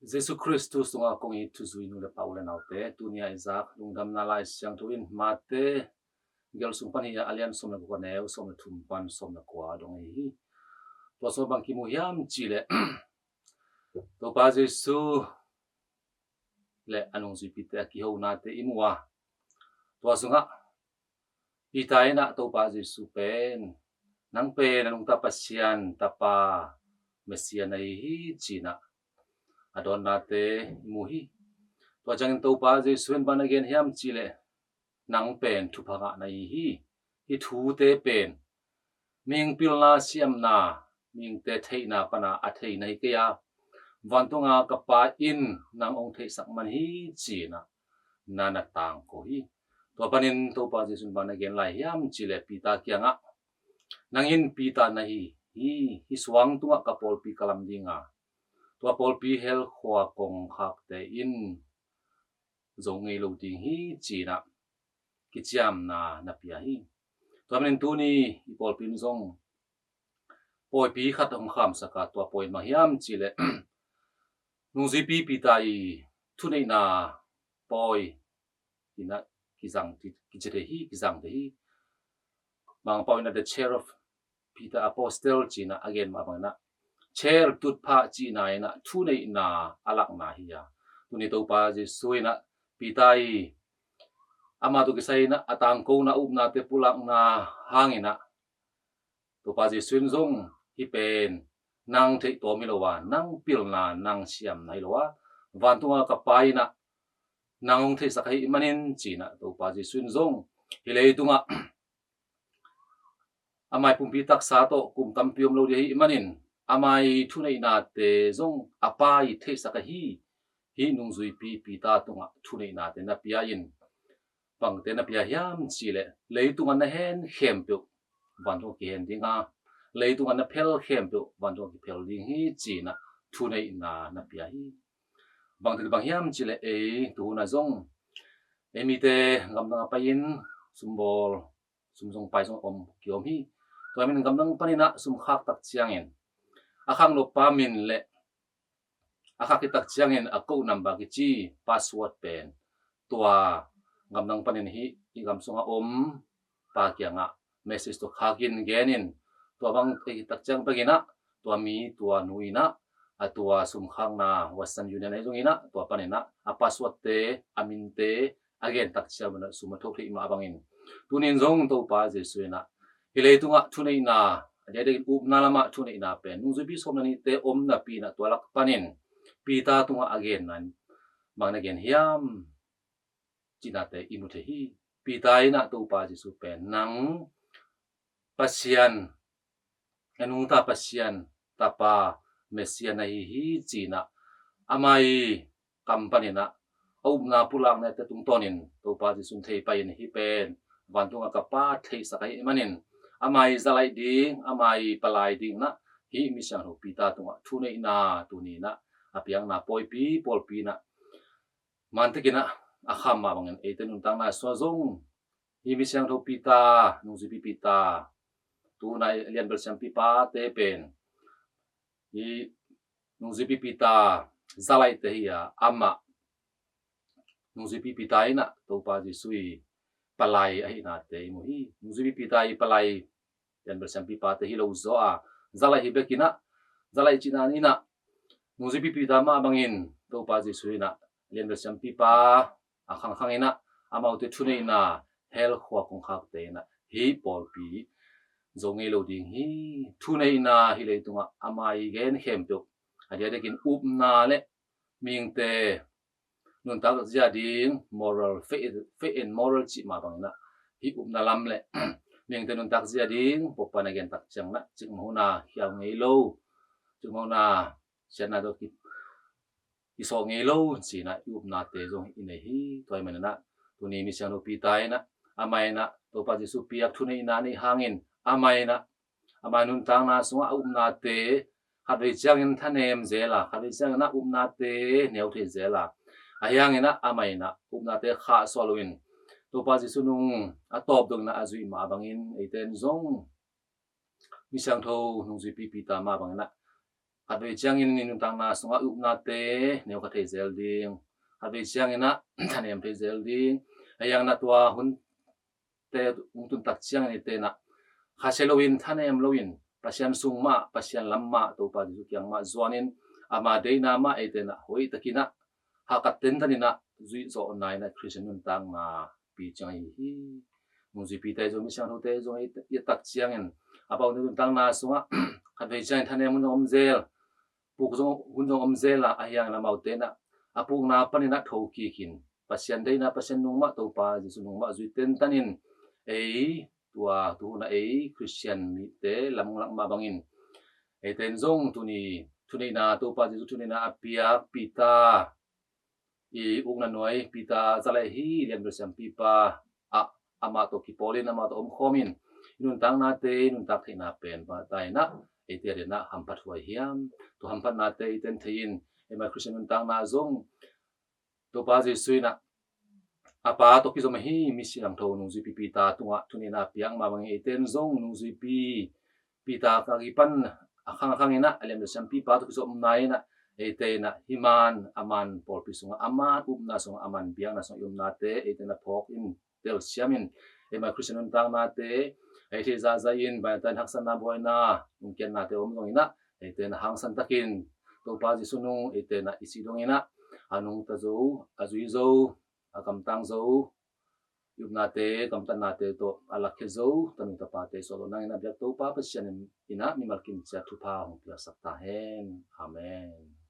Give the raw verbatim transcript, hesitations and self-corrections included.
Jesu Khrist thu sungah kong it thuzui nu le pa, u le naute, tuni a i zak lungdamna Lai Siangtho in Mate gel sung pan hi a, a lian sawm le guk, a neu sawm le thum pan sawm le kua dong ahi hi. Tua sungah bang kimu hiam cih leh Topa Jesu le a nungzuipite a kihonate i mu a, tua sungah Peter in ah Topa Jesu pen, "Nang pen a nungta Pasian Tapa, Messiah na hi hi," ci-in ah a dawnnate i mu hi. Tua ciangin Topa Jesu in bang na gen hiam cih leh, "Nang pen thupha ngah na hi hi. Hih thute pen mihing pilna, siamna, mihingte theihna pana a thei na hi kei a, vantunga ka Pa in nang hong theihsak man hi," ci-in ah na na tangko hi. Tua panin Topa Jesu in bang na gen lai hiam cih leh Peter kiangah, "Nang in Peter na hi hi. Hih suang tungah ka pawlpi ka lam ding a, tua pawlpi hell khua kongkhakte in zo ngei lo ding hi," ci-in ah kiciamna na pia hi. Tua manin tuni i pawlpi in zong pawipi khat hong khamsak a, tua pawi in bang hiam cih leh nungzuipi Peter i thuneihna pawi in ah kizang, kici thei hi, kizang thei hi. Mangpau in ah the chair of Peter Apostle ci-in ah a gen mah bangin ah, chair tutphah cihna in ah thuneihna a lakna hi a, tuni Topa Jesu in ah Peter i ama tawh kisai in ah a tangkona, upnate pulakna hangin ah Topa Jesu in zong, "Hih pen nang theih tawm hi lo a, nang pilna, nang siamna hi lo a, vantunga ka Pa in ah nang hong theihsak ahih manin," ci-in ah Topa Jesu in zong hih leitungah ama i pumpi taksa tawh kum tampi om lo ding ahih manin, ama i thuneihnate zong a Pa i theihsak ahi, hih nungzuipi Peter tungah thuneihnate na pia in, bangte na pia hiam cih leh, "Leitungah na hen khempeuh vantung kihen ding a, leitungah na phel khempeuh vantung kiphel ding hi," ci-in ah thuneihna na pia hi. Bangte bang hiam cih leh, ei tuhun ah zong ei mite gamdang a pai-in sumbawl, sum zong pai zong om, kiom hi. Tua manin gamdang panin ah sum khak tak ciangin a khak nop pa min le a khak khit tak ciangin a code number kici, password pen, tua gamdang panin hih i gam sungah om pa kiangah message tawh khakin genin, tua bang khit tak ciang bek in ah tua mi, tua nu in ah a tua sum khakna Western Union ahi zongin ah tua panin ah a passwordte, a minte a gen tak ciang bek in ah sum a thok theih mah bangin, tuni in zong Topa Jesu in ah hih leitungah thuneihna, a diakdiakin upna lamah thuneihna pen nungzuipi sawm le nihte om napi in ah tua lak panin Peter tungah a genna in bang na gen hiam cihnate i mu thei hi. Peter in ah Topa Jesu pen, "Nang Pasian, a nungta Pasian Tapa, Messiah na hi hi," ci-in ah ama i kam panin ah a upna pulaknate tungtawnin Topa Jesu in thei pai-in, "Hih pen vantunga ka Pa theihsak ahih manin ama i zalaih ding, ama i palai ding in ah hih misiangtho Peter tungah thuneihna tuni in ah a piakna pawipi pawlpi in ah mantakin ah a kham mah bangin eite nuntakna sungah zong hih misiangtho Peter, nungzuipi Peter, tu-in ah lianbel siampipate pen hih nungzuipi Peter zalaihte hi a, amah nungzuipi Peter in ah Topa Jesu i palai ahihnate i mu hi. Nungzuipi Peter i palai lianbel siampipate hi lo zaw a, zalaih hi bek in ah, zalaih cihna in ah nungzuipi Peter mah bangin Topa Jesu in ah lianbel siampipa a khangkhang in ah amaute thuneihna, hell khua kongkhakte in ah hih pawlpi zo ngei lo ding hi. Thuneihna hih leitungah ama i gen khempeuh, a diakdiakin upna le mihingte nuntak zia ding, moral, faith, faith and moral cih mah bangin ah hih upna lam le mihingte nuntak zia ding, Pawlpi in a gen tak ciangin ah, cikmah hun a khiau ngei lo, cikmah hun a siatna tawh ki, kisawh ngei lo ci-in ah i upnate zong i nei hi. Tua ahih manin ah tuni misiangtho Peter in ah, amah in ah Topa Jesu piak thuneihna neih hangin, amah in ah ama nuntakna sungah a upnate khatvei ciangin thanem zel a, khatvei ciangin ah upnate neu thei zel a, ahi hangin ah amah in ah upnate khahsuah loin Topa Jesu nung a tawp dongin ah a zuih mah bangin eite in zong misiangtho nungzuipi Peter mah bangin ah Khatvei ciangin i nuntakna sungah i upnate neu kha thei zel ding. Khatvei ciangin ah thanem thei zel ding. Ahi hangin ah tua hun te hong tun tak ciangin eite in ah khasia loin, thanem loin, Pasian sung mah, Pasian lam mah, Topa Jesu kiang mah zuanin, ama deina mah eite in ah hoih takin ah hahkat tentan in ah zuih zawhna in ah Khristian nuntakna pi ciang ahi hi. Nungzuipite zong, mi siangthote zong i et tak ciangin a pau nuntakna sungah khatvei ciangin thanem hun zong om zel, puk zong, hun zong om zel a, ahi hangin amaute in ah a pukna panin ah thokik in Pasian deina, Pasian nung mah, Topa Jesu nung mah zui tentan in ei tua tuhun ah ei Khristian mite lam hong lak mah bangin eite in zong tuni thuneihna, Topa Jesu thuneihna a piak Peter i ukna nuai, Peter zalai hi lian bel siampipa ah amah tawh kipawlin, amah tawh omkhawmin i nuntaknate, i nuntak theihna pen pahtaina eite adingin ah hamphat huai hiam? Tua hamphatnate eite in thei in eima Khristian nuntakna zong Topa Jesu in ah a Pa tawh kizom ahi mi siangtho nungzuipi Peter tungah thuneihna a piak mah bangin eite in zong nungzuipi Peter ka kipan a khang a khangin ah a lian bel siampipa tawh kizopna in ah eite in ah hih man, a man pawlpi sungah, a man upna sungah, a man biakna sungah i omnate eite in ah phawk in telsiam in eima Khristian nuntaknate ei thei zahzah in, bantan haksatna, buaina, nungkiatnate om zongin ah eite in ah hangsan takin Topa Jesu nung eite in ah i sih dongin ah a nungta zo, a zui zo, a kamtang zo i upnate, kamtatnate tawh a lakkhia zo tanu tapate i suah loh nangin a biak Topa Pasian in ah mimal kim ciat thupha hong piaksak ta hen. Amen.